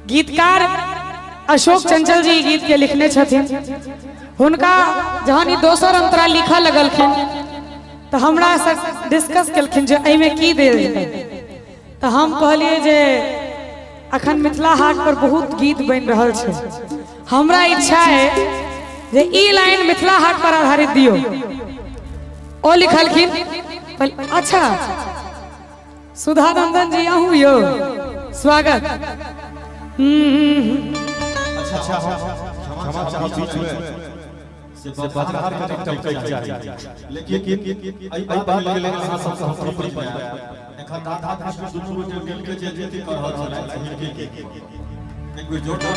गीतकार अशोक चंचल जी गीत के लिखने छथिन। हुनका जहन ई दोसर अंतरा लिखऽ लगलखिन तो हमरा से डिस्कस केलखिन जे एहिमे की देल जाय। तो हम कहलिए जे अखन मिथिला हाट पर बहुत गीत बनि रहल छै, हमरा इच्छा है जे ई लाइन मिथिला हाट पर आधारित दियो। ओ लिखलखिन। अच्छा सुधानंदन जी अहूँ यो स्वागत। अच्छा क्षमा चाहब बीच में से बजनहार कनि टपकैत जाय, लेकिन एहि बात के लेल अहाँ सब से हम टिप्पणी पायब। एखन राधा कृष्ण दुनू गोटे मिल के जे जे कर रहल छलथि मिल के एक बेर जोरदार।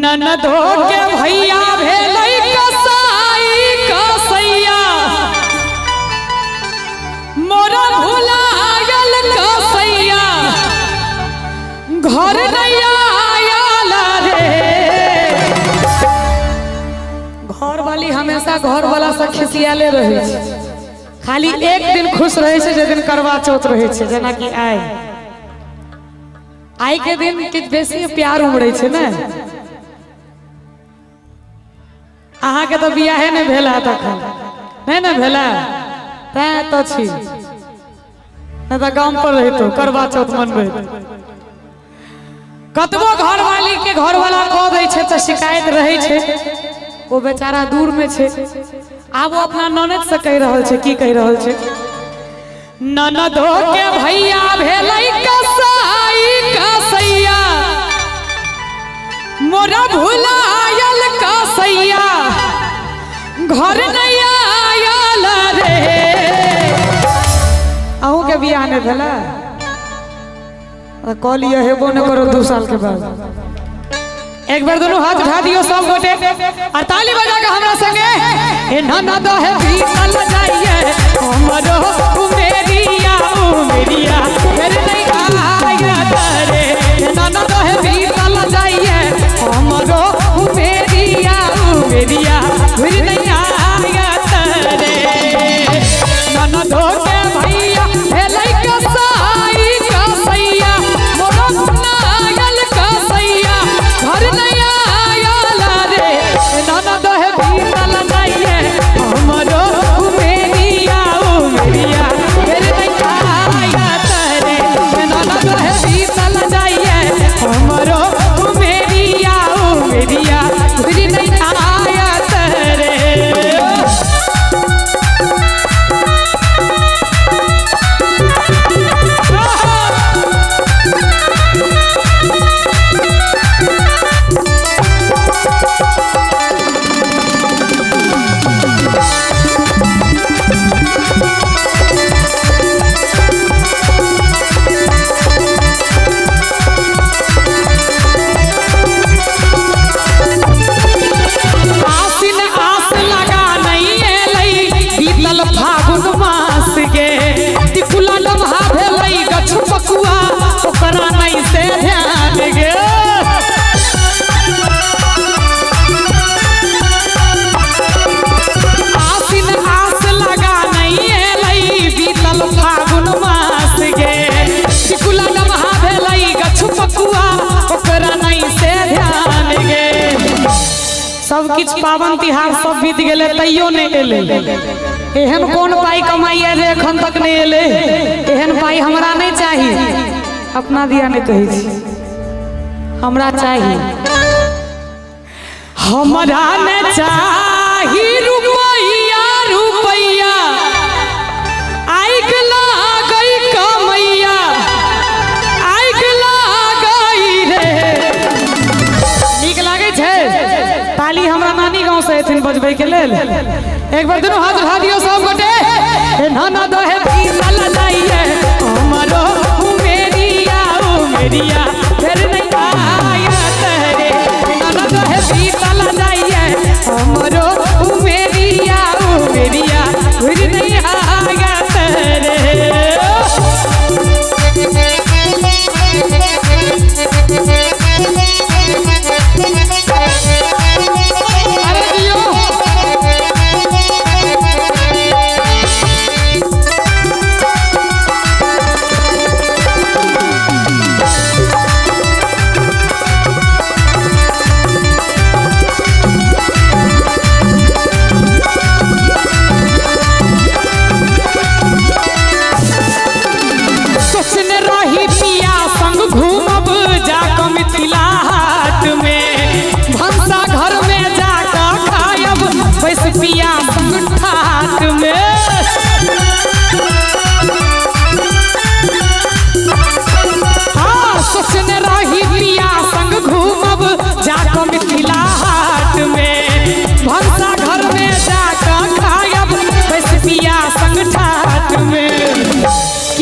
ननदो के भैया भेलै कसाई कसैया, मोरा भुलायल कसैया, घर नहीं आयल रे। घर वाली हमेशा घर वाला से खिसियाले रहै छै, खाली एक दिन खुश रहै छै जे दिन करवा चौथ रहै छै। जेनाकि आइ आइ के दिन किछु बेसी प्यार उमड़ै छै ने। अहाँके तऽ बियाहे नहि भेल है तखन, नहि ने भेल है, तैं तऽ छी, नहि तऽ गाम पर रहितो करवा चौथ मनबैत। कतबो घरवाली के घरवाला कऽ दै छै तऽ शिकायत रहै छै, ओ बेचारा दूर में छै। आब ओ अपना ननद से कहि रहल छै, की कहि रहल छै? ननदो के भैया भेलै कसाई कसैया, मोरा भुलायल कसैया, घर नहीं आयल रे। अहूँ के बियाह नहि भेलै? कऽ लिअ, हेबो नहि करो 2 साल के बाद। एक बार दोनों हाथ उठा दियो सब गोटे और ताली बजा के हमरा संगे। हे ननद है बीतल जाइए हमरो उमेरिया उमेरिया, फिर नहीं आयल रे। ननद है बीतल जाइए हमरो उमेरिया उमेरिया, फिर नहीं आयल रे। ननद के भैया भेलै कसाई कसैया, मोरा भुलायल कसैया, घर नहीं आयल रे। ननद है बीतल जाइए हमरो उमेरिया उमेरिया, फिर नहीं आयल रे। ननद है बीतल जाइए हमरो उमेरिया उमेरिया, फिर नहीं आयल रे। आसिन आस लगा नहीं एलै बीतल फागुन मास गे, टिकुला डमहा भेलै गछ पकुआ ओकरा नहीं से ध्यान गे। आसिन आस लगा नहीं एलै बीतल फागुन मास गे, टिकुला डमहा भेलै गछ पकुआ ओकरा नहीं से ध्यान गे। सब किछु पावन तिहार सब बीत गेलै तैयो नहि एलै। एहन कोन पाइ कमाइया जे एखन तक नहि एलै? एहन पाइ हमरा नहि चाही, अपना दिया नहि कहै छी, हमरा चाही। हमरा नहि चाही रुपैया रुपैया, आइक लागै कमैया, आइक लागै रे। नीक लागै छै ताली? हमरा नानी गाँव से एथिन बजबै के लेल। एक बार दुनू हाथ उठा दियौ सब गोटे। ननद है बीतल जाइए हमरो उमेरिया उमेरिया, फिर नहीं आयल रे। ननद है बीतल जाइए हमरो उमेरिया उमेरिया, फिर नहीं आयल रे। अरे दियो।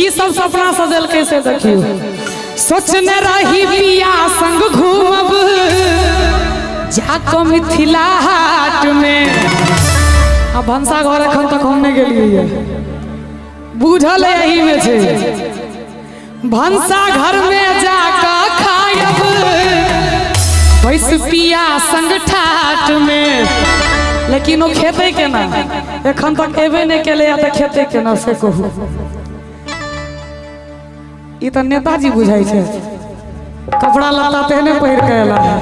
की सब सपना सजल से देखियो। सोचने रही पिया संग घूमब जाको मिथिला हाट में। आ भनसा घर एखन तक हम नहीं गेलियै, बुझल यही में छे। भनसा घर में जाकर खायब बैस पिया संग ठाट में। लेकिन वो खेते केना, एखन तक एबे नहीं केले तऽ खेते केना से कहू। ई तऽ नेताजी बुझाइ छै, कपड़ा लत्ता तेहने पहिर के एला है।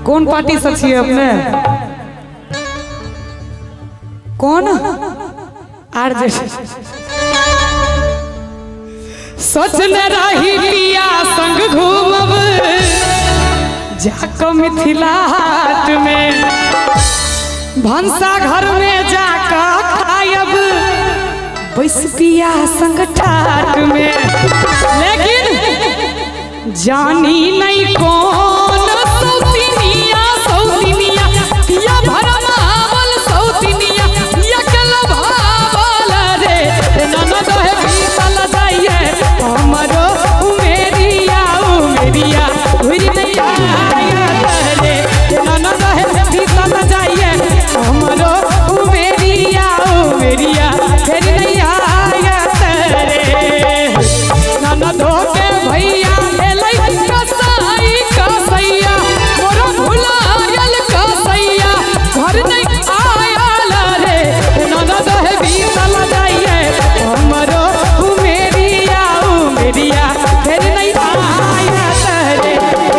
कोन पार्टी से छियै अपने? कौन? R J. सोचने रही पिया संग घूमब जाको मिथिला हाट में। भनसा घर में जाकर खायब बैस पिया संग ठाट में। लेकिन जानी नहीं कौन सौतिनिया सौतिनिया पिया भरमावल सौतिनिया यकल भावल रे। ननद है बीतल जाइए हमरो उमेरिया उमेरिया घुरि नहीं आयत रे। ननद है बीतल जाइए हमरो उमेरिया उमेरिया फिर नहीं आयत रे। ननद के भैया ले कसाई कसैया मोर भुलायल कसैया घर नहीं आयल रे। ननद है बीतल जाइए हमरो उमेरिया उमेरिया फिर नहीं आयत रे।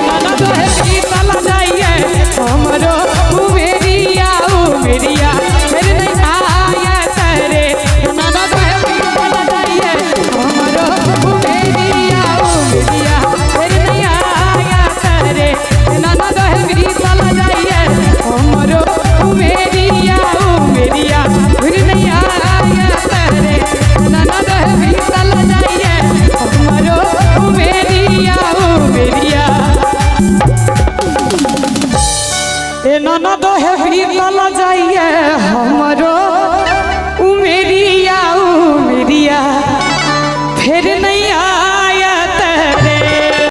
ननद है बीतल जाइए हमरो उमेरिया उमेरिया फिर नहीं आयत रे। ननद है बीतल जाइए हमरो उमेरिया उमेरिया फिर नहीं आयत रे। ननद है बीतल जाइए हमरो उमेरिया उमेरिया फिर नहीं आयत रे। ननद है बीतल जाइए हमरो उमेरिया उमेरिया। ए ननद है बीतल जाइए हमरो